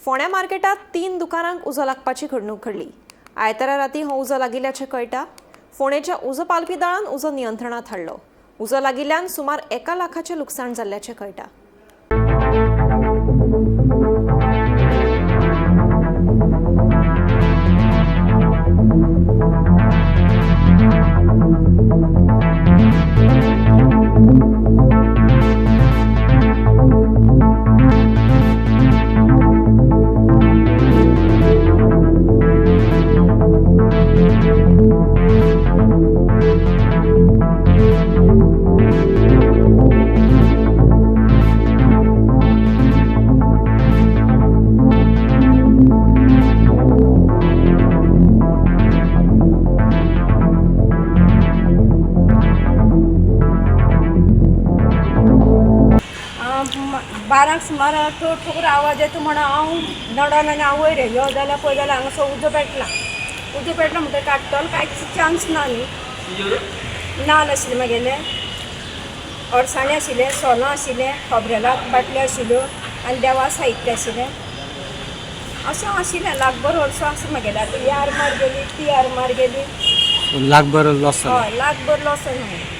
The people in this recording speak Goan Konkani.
फोंड्या मार्केटात 3 दुकानांक उजो लागपाची घडणूक घडली. आयतारा राती हो उजो लागिल्ल्याचें कळटा. फोंडेच्या उजो पालपी दळान उजो नियंत्रणात हाडलो. उजो लागिल्ल्यान सुमार 1 लाखाचें लुकसाण जाल्ल्याचें कळटा. 12 सुमार ठोर आवाज येता म्हणून हांव नडोन आनी हांव वयर यो जाल्यार पळय जाल्यार हांगासर उजो पेटला. उजो पेटलो म्हणटकीर काडटलो कांयच चान्स ना न्ही. नाल्ल आशिल्ले म्हागेले, अडसाणें आशिल्लें, सोलां आशिल्लें, खोबरेला बाटल्यो आशिल्ल्यो आनी देवा साहित्य आशिल्लें. अशें आशिल्लें लाखभर वर्सां आसा म्हागेलें. आतां ही आरमार गेली, ती आरमार गेली. लाखभर लॉस जाला. हय, लाखभर लॉस जालें.